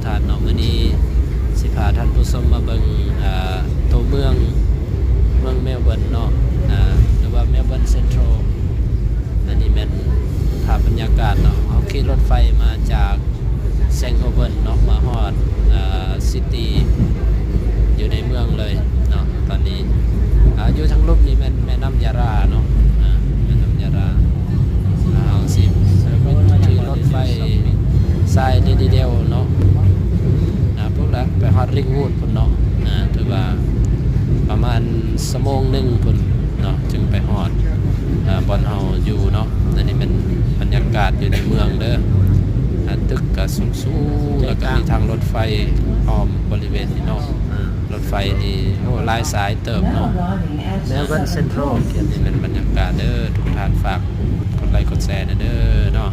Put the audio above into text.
ທ່ານເນາະ ມື້ນີ້ຊິພາທ່ານຜູ້ຊົມມາເບິ່ງ ເອີ ໂຕເມືອງ ເມືອງເມລເບີນເນາະ ເອີ ຫຼືວ່າເມລເບີນເຊັນທຣັລ. ອັນນີ້ແມ່ນພາບບັນຍາກາດເນາະ ເຮົາຂີ່ລົດໄຟມາຈາກ ເຊັນທຣັລເບີນເນາະ ມາຮອດ ເອີ ຊິຕີ ຢູ່ໃນເມືອງເລີຍເນາະ. ຕອນນີ້ ອາ ຢູ່ທາງລຸ່ມນີ້ແມ່ນແມ່ນ້ຳຢາຣາເນາະ ອາ ແມ່ນ້ຳຢາຣາ. ເຮົາຊິຂີ່ລົດໄຟສາຍເດລິເດວເນາະ ອາ ພຸ້ນລະ ໄປຮອດລິງວູດພຸ້ນເນາະ ອາ ຖືວ່າປະມານຊົ່ວໂມງໜຶ່ງພຸ້ນເນາະ ຈຶ່ງໄປຮອດ ອາ ບ່ອນເຮົາຢູ່ເນາະ. ອັນນີ້ແມ່ນບັນຍາກາດຢູ່ໃນເມືອງເດີ ອາ ຕຶກກະສູງໆ ແລ້ວກະມີທາງລົດໄຟອ້ອມບໍລິເວນນີ້ເນາະ. ລົດໄຟນີ້ ໂອ້ ຫຼາຍສາຍເຕີບເນາະ ເມລເບີນເຊັນທຣັລ. ອັນນີ້ແມ່ນບັນຍາກາດເດີ ທຸກທ່ານຝາກກົດໄລກົດແຊແດ່ເດີເນາະ.